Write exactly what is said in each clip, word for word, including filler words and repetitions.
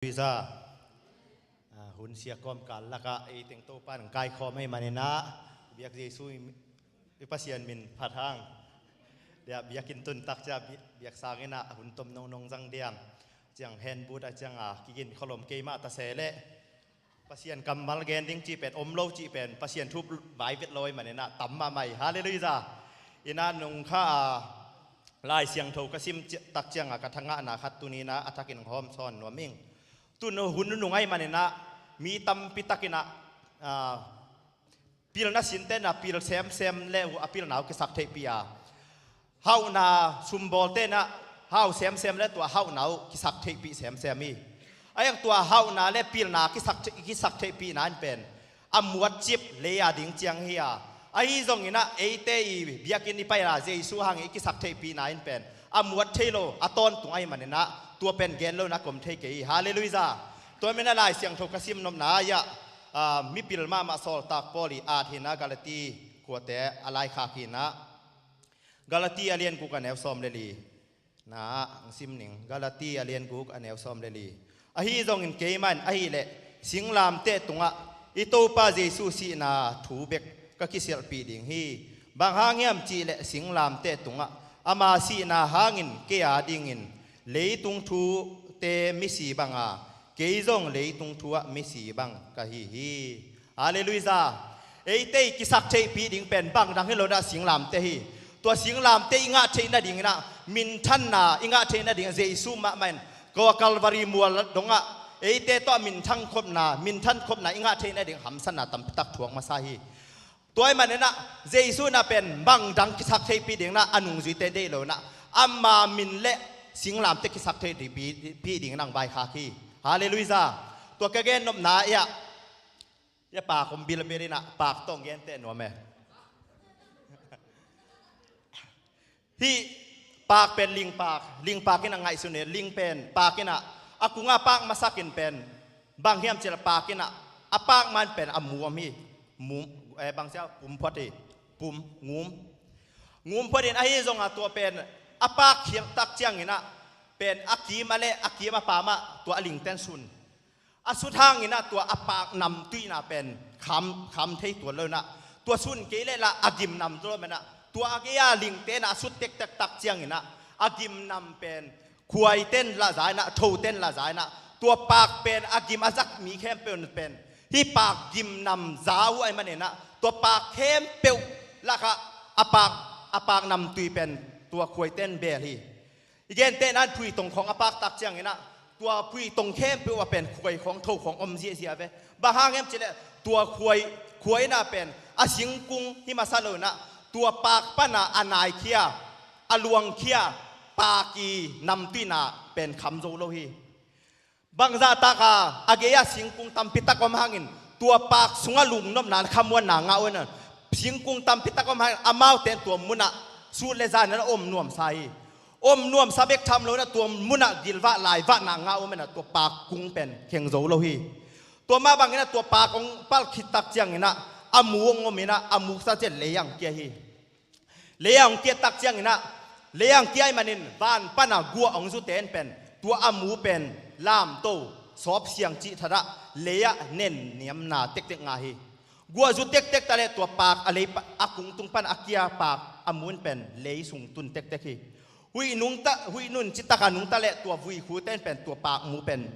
Halleluiah. Ah, hun sia kawmkal lakah ei teng Topa in kaikhawm ahih manin ah, biak Jesu i, i Pasian min phat hang. Dia biakinn tun tak cia bi-, biak sangin ah hun tom nongnong zang diam. Ciang hen but ah ciang a kigin kholom keimah ta se leh Pasian kammal gen ding cih pen om lo cih pen Pasian thu vai vet lo ahih manin ah tam mahmah hi. Halleluiah. Inah nung kha a Lai Siangtho ka sim ci-, tak ciang a ka thangahna khat tuni-in ah a thakin hong hawm sawn nuam ing. Tu hun nunung ahih manin ah mi tampi takin ah, ah, pilna sinte in ah pil semsem le uh a pilna uh kisak theihpih a, hauhna sumbawlte in ah hau semsem le tua hauhna uh kisak theihpih semsem hi. A iang tua hauhna le pilna kisak thei-, kisak theihpihna in pen a muatcip lei a ding ciang hi a, ahi zongin ah eite i biakinn i pai a Jesu hangin i kisak theihpihna in pen a muat thei lo a tawntung ahih manin ah tua pen gen lo in ah kom thei kei hi. Halleluiah. Tua manin ah Lai Siangtho ka sim nopna ah, ah, mipil mahmah sawltak Paul i at hi-in ah Galati khuate a laikhak hi-in ah, Galati a lian guk a neu sawm le li na ah hong sim ning. Galati a lian guk a neu sawm le li. Ahi zongin keimah in ahih leh singlamteh tungah i Topa Jesu sihna thu bek ka kisialhpih ding hi. Bang hang hiam cih leh singlamteh tungah ama sihna hangin kei a dingin leitung thute misi bang a, kei zong leitung thu ah misi bang ka hi hi. Halleluiah. Eite i kisak theihpih ding pen bang dang hi lo in ah singlamteh hi. Tua singlamteh i ngah theih nadingin ah, minthanna i ngah theih nading Jesu mahmah in tua Calvary mual dongah eite tawh minthang khopna, minthan khopna i ngah theih nading hamsatna tampi tak thuak masa hi. Tua ahih manin ah Jesu in ah pen bang dang kisak theihpih dingin ah a nungzuite deih lo in ah ama min le singlamteh kisak theihpih dingin ah hong vaikhak hi. Halleluiah. Tua ka gen nopna ah, ia, ia, paak om bilbil in ah paak tawh hong genteh nuam e. Hih paak pen lingpaak, lingpaak in ah ngaihsun hi. Ling pen paak in ah, a kung a paak masak in pen bang hiam cih leh paak in ah, a paak ma-in pen a mu om hi. Mu, eh, bang sia, pum phuat hi. Pum, ngum. Ngum phuat in ahi zongin ah tua pen a paak khial tak ciangin ah pen a kim a le a kim a paam ah tua a lingte in sun. A sut hangin ah tua a paak namtuihna pen kham, kham thei tuan lo in ah, tua sun kei leh lah a gim nam tuan lo in ah, tua a gei a lingte in ah a sut tektek tak ciangin ah a gim nam pen khuaite in lah za in ah, thote in lah za in ah, tua paak pen a gim a zat mi khempeuh in pen hih paak gim nam za uh ahih manin ah tua paak khempeuh lakah a paak, a paak namtui pen tua khuaite in beel hi. I gentehna in phuitong khawng a paak tak ciangin ah tua phuitong khempeuh ah pen khuai khawng, tho khawng om ziahziah ve. Bang hang hiam cih leh tua khuai, khuai in ah pen a singkung hi masa lo in ah tua paak pan ah a naikhia, a luangkhia paak i namtuihna pen kham zo lo hi. Bangzah tak a, a gei ah singkung tampi tak om hangin tua paak sungah lungnopna le khamuanna ngah uh in ah, singkung tampi tak om hangin amaute in tua mun ah sut le zan in ah om nuamsa hi. Om nuamsa bek tham lo in ah tua mun ah gilvah laivahna ngah uh in ah tua paak kung pen kheng zo lo hi. Tua mah bangin ah tua paak hong palh khit tak ciangin ah a mu hong om in ah a muksa ciang lei ah hong kia hi. Lei ah hong kiat tak ciangin ah, lei ah hong kia ahih manin van pan a guah hong zute in pen tua a mu pen lamto, sawpsiang cih that ah lei ah nen niamna tektek ngah hi. Guah zu tektek ta leh tua paak a lei pa-, a kung tung pan a kia paak a mu in pen lei sung tun tektek hi. Huih nungta, huih nun citak a nungta leh tua vuikhute in pen tua paak mu pen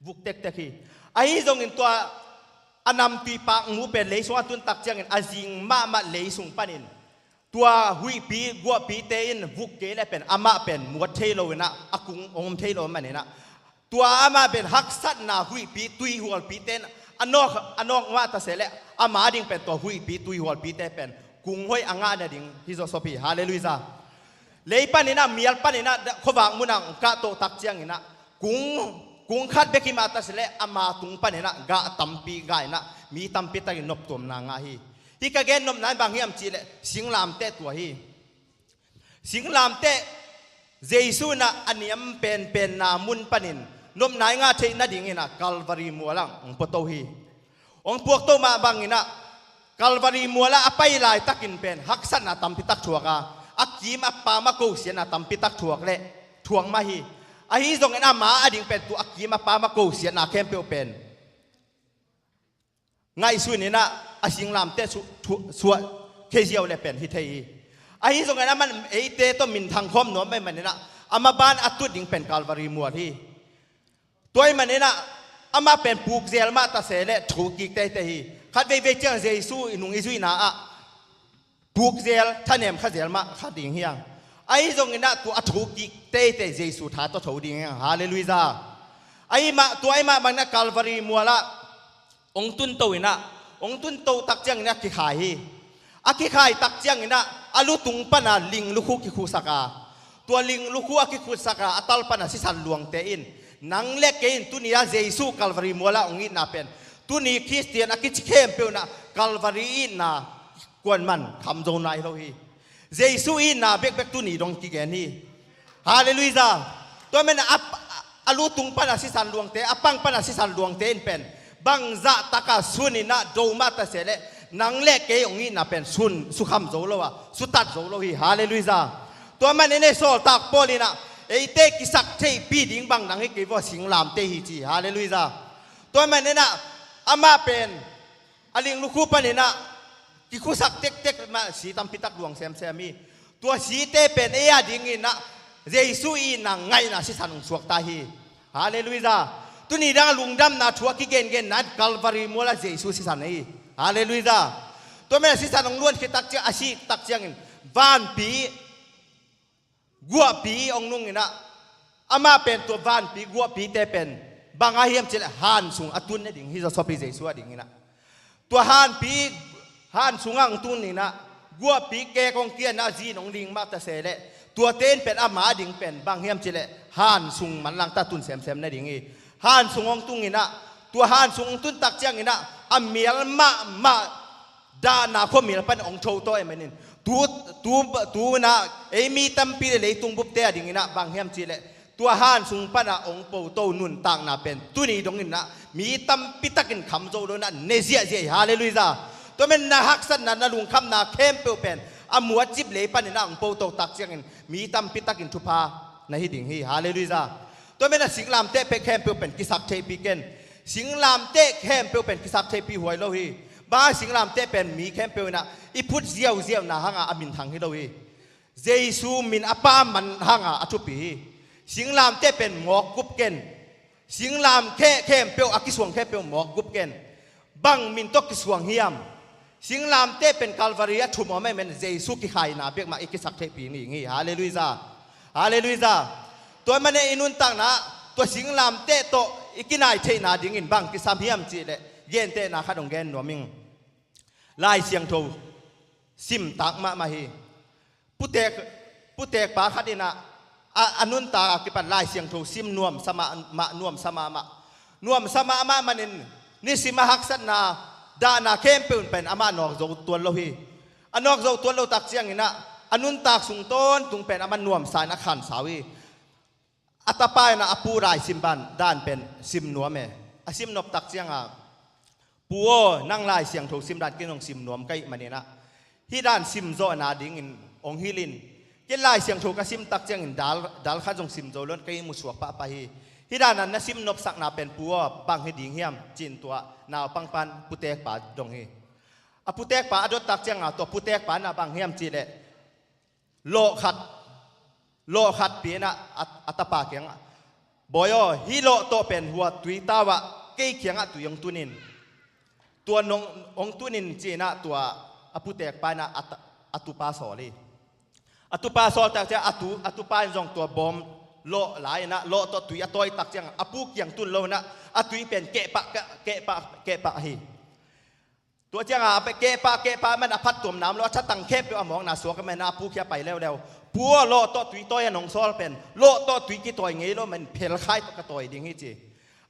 vuk tektek hi. Ahi zongin tua a namtui paak mu pen lei sungah tun tak ciangin a zing mahmah lei sung panin tua huihpi guahpite in vuk kei leh pen amah pen muat thei lo in ah a kung hong om thei lo manin ah tua amah pen haksatna huihpi tuihualpite in a nawk, a nawk mah ta se leh ama ding pen tua huihpi tuihualpite pen kung hoih a ngah nading hi zawsop hi. Halleluiah. Lei panin ah, mial panin ah, khuavak mun ah hong kahtoh tak ciangin ah kung, kung khat bek hi mah ta se leh ama tung panin ah gah tampi gah in ah mi tampi takin noptuamna ngah hi. Hih ka gen nopna in bang hiam cih leh singlamteh tua hi. Singlamteh Jesu in ah a niam penpenna mun panin nopna i ngah theih nadingin ah Calvary mual ah hong puakto hi. Hong puakto mah bangin ah Calvary mual ah a pai laitakin pen haksatna tampi tak thuak a, a kim a paam ah kosiatna tampi tak thuak leh thuak mah hi. Ahi zongin ama a ding pen tua a kim a pam a kosiatna khempeuh pen ngaihsun inah a singlamteh su-, thu-, suah khia ziau le pen hi thei hi. Ahi zongin aman eite tawh minthang khawm nuam ahih maninah ama ban a tut ding pen Calvary mual hi. Tua ahih maninah amah pen pukzel mah tase le thokik teitei hi. Khat veivei ciang Jesu i nung i zuihna ah pukzel, thanem khazel mah kha ding hiang. Ahi zonginah tua a thokik teitei Jesu tha tawh tho ding hiang. Halleluiah. Ahi mah, tua ahi mah bangin a Calvary mualah hong tunto inah, hong tunto tak cianginah kikhai hi. A kikhai tak cianginah a lutung pana ling lukhu kikhusak a, tua ling lukhu a kikhusak a, a tal pana sisan luangte in, nang le kei in tuni a Jesu Calvary mualah hong itna pen tuni Khristian a kici khempeuh inah Calvary itna kuaman kham zo nai lo hi. Jesu itna bekbek tuni dong kigen hi. Halleluiah. Tua men a, a lutung pana sisan luangte, a pang pana sisan luangte in pen bangzah taka sun inah do mah tase le nang le kei hong itna pen sun sukham zo lo a, sutat zo lo hi. Halleluiah. Tua maninah sawltak Paul inah eite kisak theihpih ding bang nang hi kei vua, singlamteh hi ci. Halleluiah. Tua maninah amah pen a ling lukhu paninah kikhusak tektek mah si tampitak luang semsem hi. Tua site pen ei a dinginah Jesu itna ngaihna sisan hong suakta hi. Halleluiah. Tuni dang a lungdamna thu a kigengenna in Calvary mualah Jesu sisan hi. Halleluiah. Tua men a sisan hong luan khit tak ciang, a sih tak ciangin vanpi guahpi hong nung inah, amah pen tua vanpi guahpite pen bang a hiam cileh han sung a tun ne ding hi zaw, sawpi Jesu a dinginah. Tua hanpi, han sungah hong tun inah guahpi kek hong kianah zin hong ling mah tase le tuate in pen ama a ding pen bang hiam cileh han sung manlangta tun semsem ne ding hi. Han sung hong tung inah, tua han sung hong tun tak cianginah a mial mahmah dahna khuamial pan hong tho tawh ahih manin tu, tu, tu inah ei mi tampi le leitung bupte a dinginah bang hiam cihleh tua han sung panah hong poto nuntakna pen tuni donginah mi tampitakin kham zo lo inah ne ziahziah hi. Halleluiah. Tua men na haksatna, na lungkhamna khempeuh pen a muat zip lei paninah hong poto tak ciangin mi tampitakin thupha na hi ding hi. Halleluiah. Tua men a singlamteh pen khempeuh pen kisak theihpih ken. Singlamteh khempeuh pen kisak theihpih huai lo hi. Bang a singlamteh pen mi khempeuh inah i phut ziauziauna hanga a minthang hi lo hi. Jesu min a pamman hanga a thupi hi. Singlamteh pen mawk gup ken. Singlam kheh khempeuh, a kisuang khempeuh mawk gup ken. Bang min tawh kisuang hiam? Singlamteh pen Calvary a thum om ahih manin Jesu kikhaina bek mah i kisak theihpih ning hi. Halleluiah. Halleluiah. Tua manin i nuntakna tua singlamteh tawh i kinai theihna dingin bang kisam hiam cihleh gentehna khat hong gen nuam ing. Lai Siangtho simtak mahmah hi. Putek, putekpa khat inah a, a nuntak a kipan Lai Siangtho sim nuamsa mahmah, nuamsa mahmah. Nuamsa mahmah manin nisim a haksatna dahna khempeuh in pen amah nawk zo tuan lo hi. A nawk zo tuan lo tak cianginah a nuntak sung tawntung pen amah nuamsa in a khansau hi. A tapa inah a pu lai sim ban dan pen sim nuam e. A sim nop tak cianga, "Pu aw, nang Lai Siangtho sim dan ken hong sim nuam ka hih maninah hih dan sim zawhna dingin hong hilh in. Ken Lai Siangtho ka sim tak ciangin dal, dal khat zong sim zo lo in ka ihmu suak pahpah hi. Hih dan a na sim nopsakna pen, Pu aw, bang hi ding hiam?" ci-in tua naupangpan putekpa dong hi. A putekpa a dot tak cianga tua putekpa inah bang hiam cihleh lawh khat, lawh khat pia inah a, a tapa kiangah, "Bawi aw, hih lawh tawh pen hua tui tau ah kei kiangah tui hong tun in. Tua nong hong tun in," ci-inah tua a putekpa inah a ta-, a tupa sawl hi. A tupa sawl tak ciang a tu, a tupa in zong tua bawm lawh lai inah lawh tawh tui a tawi tak ciang a pu kiang tun lo inah a tui pen kehpah, kehpah, kehpah hi. Tua cianga a pe kehpah, kehpah man a phattuamna om lo, a thatang khempeuh a mawkna suak a man a pu kiang pai leuleu. "Pu aw, lawh tawh tui tawi a nong sawl pen lawh tawh tui kitawi ngei lo man, phelkhai tawh ka tawi ding hi," ci.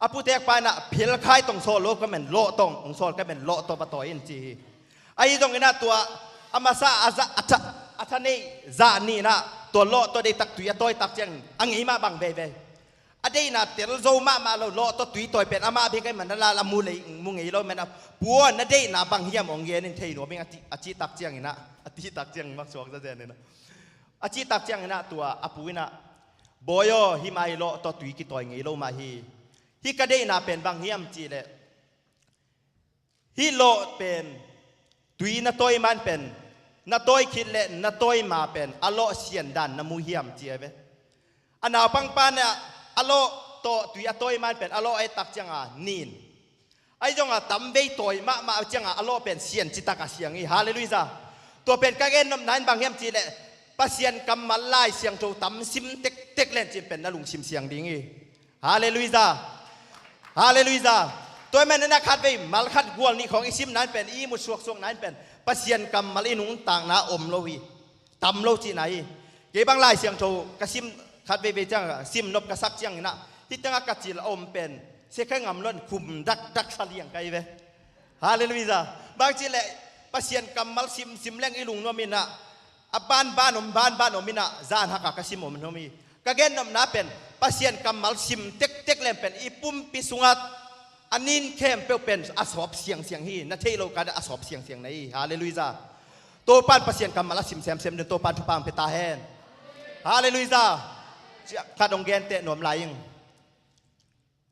A putekpa inah, "Phelkhai tawh hong sawl lo ka man, lawh tawh hong sawl ka man, lawh tawh va tawi in," ci hi. Ahi zonginah tua a masa a za, a tha, a tha neih zah nih inah tua lawh tawh deihtak tui a tawi tak ciang a ngei mah bang veivei. A deihna tel zo mahmah lo, lawh tawh tui tawi pen amah bek ahih man a la la mu lei, mu ngei lo man a, "Pu aw, na deihna bang hiam hong gen in thei nuam ing," a ti, a cih tak cianginah, a cih tak ciang maksuak zazen inah, a cih tak cianginah tua a pu inah, Bawi aw, hih mah hi lawh tawh tui kitawi ngei lo mah hi. Hih ka deihna pen bang hiam cih leh, hih lawh pen tui na tawi man pen, na tawi khit leh na tawi ma pen a lawh sian dan na mu hiam ci a ve. A naupangpa in a lawh tawh tui a tawi man pen a lawh a et tak ciangin a nin. Ahi zongin a tamvei tawi mahmah ciangin a lawh pen sian citak a siang hi. Halleluiah. Tua pen ka gen nopna in bang hiam cih leh, Pasian kammal Lai Siangtho tam sim tektek len cin pen na lungsim siang ding hi. Halleluiah. Halleluiah. Tua ahih manin a khatvei mal khat gual nih khawng i simna in pen, i ihmut suaksuakna in pen Pasian kammal i nuntakna om lo hi. Tam lo cihna hi. Kei bang Lai Siangtho ka sim khat veivei ciang, sim nop ka sak ciangin ah, hih tengah ka cil a om pen siakhia ngam lo in khum dakdak sa liang ka hi ve. Halleluiah. Bang cih leh Pasian kammal simsim leng i lungnuam in ah, a banban om, banban om in ah, zan hak a ka sim om hi. Ka gen nopna pen, Pasian kammal sim tektek leng pen i pumpi sungah a nin khempeuh pen a sawp siangsiang hi. Na theih loh khat ah a sawp siangsiang na hi. Halleluiah. Topa'n Pasian kammal a sim semsem ding, Topa'n thupha hong pia ta hen. Halleluiah. Ciah khat hong genteh nuam lai ing.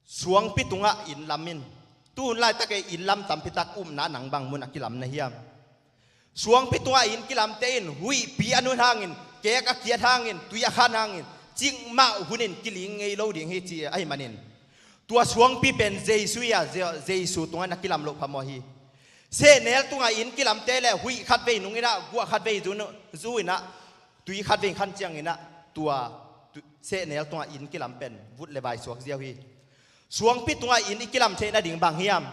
Suangpi tungah inn lam in. Tu hun laitak ei inn lam tampi tak umna, nang bang mun a kilam na hiam? Suangpi tungah inn kilamte in huihpi a nun hangin, kek a kiat hangin, tui a khan hangin, cikmah hunin kiling ngei lo ding hi ci ahih manin, tua suangpi pen Jesu hi a, Je-, Jesu tungah na kilam loh phamawh hi. Sehnel tungah inn kilamte leh huih khatvei nung in ah, guah khatvei zu, zu in ah, tui khatvei khan ciangin ah, tua tu-, sehnel tungah inn kilam pen vut le vai suak ziau hi. Suangpi tungah inn i kilam theih nading bang hiam?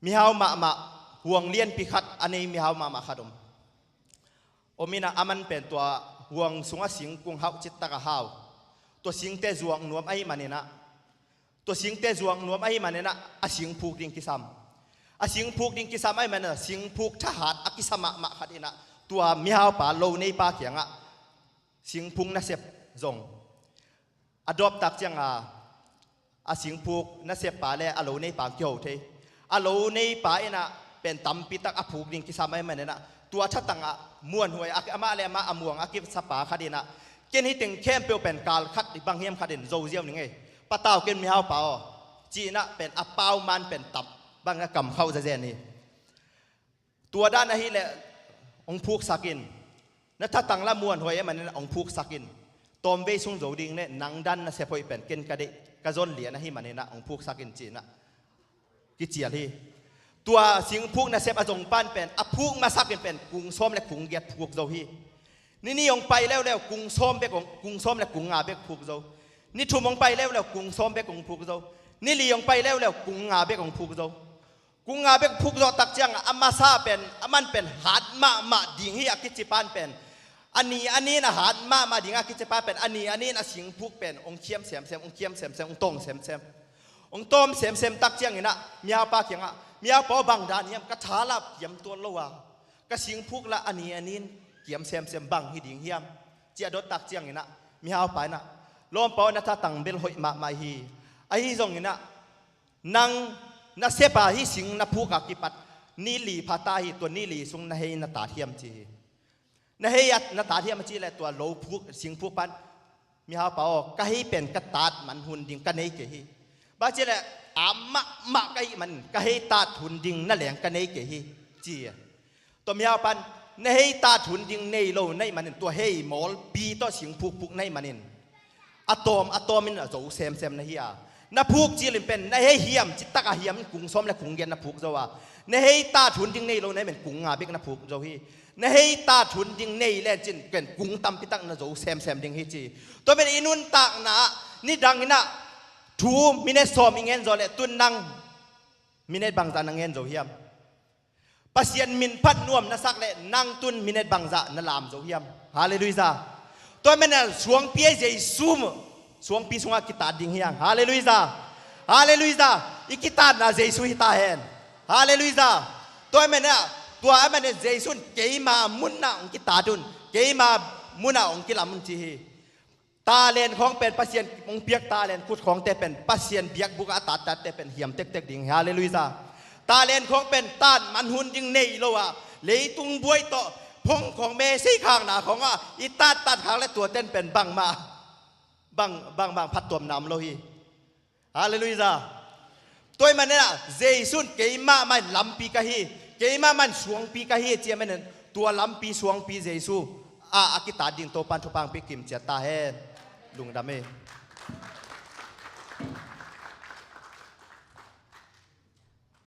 Mihau mahmah, huang lianpi khat a nei mihau mahmah khat om. Om in ah, aman pen tua huang sungah singkung hauh cittak a hau. Tua singte zuak nuam ahih manin ah, tua singte zuak nuam ahih manin ah, a sing phuk ding kisam. A sing phuk ding kisam ahih manin ah, sing phuk thahat a kisa mahmah khat in ah, tua mihaupa lo neipa kiangah sing phuk nasep zong a dawp tak ciang a, a sing phuk naseppa leh a lo neipa kiho thei. A lo neipa in ah pen tampi tak a phuk ding kisam ahih manin ah, tua thatang ah muanhuai a, amah leh amah a muang a kisapa khat in ah, ken hih teng khempeuh pen kal khat bang hiam khat in zo ziau ning ei. Patau ken mihaupa aw, ci in ah pen a pau man pen tam bang a kam khauh zazen hi. Tua dan ahih leh hong phuksak in. Na thatang lah muanhuai ahih manin hong phuksak in. Tawmvei sung zo ding leh nang dan nasep hoih pen ken ka deih, ka zon lian ahih manin ah hong phuksak in ci in ah kicial hi. Tua sing phuk nasep a zong pan pen, a phuk masak in pen kung sawm leh kung giat phuk zo hi. Ni nih hong pai leuleu kung sawm bek hong, kung sawm leh kung nga bek phuk zo. Ni thum hong pai leuleu kung sawm bek hong phuk zo. Ni li hong pai leuleu kung nga bek hong phuk zo. Kung nga bek phuk zawh tak ciang a masa pen, aman pen hat mahmah ding hi a kici pan pen, a ni a ni in a hat mahmah ding a kici pan pen, a ni a ni in a sing phuk pen hong khiam semsem, hong khiam semsem, hong tawng semsem. Hong tawm semsem tak ciangin ah mihaupa kiangah, mihaupa aw, bang dan hiam, ka tha lah kiam tuan lo a, ka sing phuk lah a ni a ni in kiam semsem, bang hi ding hiam, ci a dot tak ciangin ah mihaupa in ah, lawmpa aw, na thatang bel hoih mahmah hi. Ahi zongin ah, nang nasep a hih sing na phuk a kipat ni li pha ta hi, tua ni li sung na hei na tat hiam ci hi. Na hei a na tat hiam a cih leh tua lo phuk, sing phuk pan, mihaupa aw, ka hei pen ka tat man hun ding ka nei kei hi. Bang cih leh a mahmah ka hih man, ka hei tat hun ding na leng ka nei kei hi, ci hi. Tua mihaupa in, na hei tat hun ding nei lo na hih manin, tua hei mawlpi tawh sing phuk phuk na hih manin, a tawm a tawm in a zo semsem na hi a. Na phuk cil in pen na hei hiam cih tak a hiam in kung sawm leh kung giat na phuk zo a. Na hei tat hun ding nei lo na hih manin kung nga bek na phuk zo hi. Na hei tat hun ding nei len cin ken kung tampi tak na zo semsem ding hi ci. Tua pen i nuntakna ah nidang in ah thu minute sawm i ngen zawh leh tun nang minute bangzah na ngen zo hiam? Pasian min phat nuam na sak leh nang tun minute bangzah na lam zo hiam? Halleluiah. Tua ahih manin suangpi ahi Jesu, suangpi sungah kitat ding hi hang. Halleluiah. Halleluiah. I kitatna Jesu hi ta hen. Halleluiah. Tua ahih manin, tua ahih manin Jesu in, keima munah hong kitat un, keima munah hong kilam un ci hi. Talent khawng pen Pasian hong piak talent kut khawngte pen Pasian biakbuk ah a tattatte pen hiam tektek ding. Halleluiah. Talent khawng pen tat man hun ding nei lo a, leitung buai tawh Khong khong me sei khakna khong ah i tattat khak le tuaten pen bangmah bang bang bang phattuam nam lo hi. Halleluiah. Tua ahih manin ah Jesu in keimah mah in lampi ka hi, keimah mah in suangpi ka hi ci a manin tua lampi suangpi Jesu ah a kitat ding Topa'n thupha hong pia kim ciat ta hen. Lungdam hi.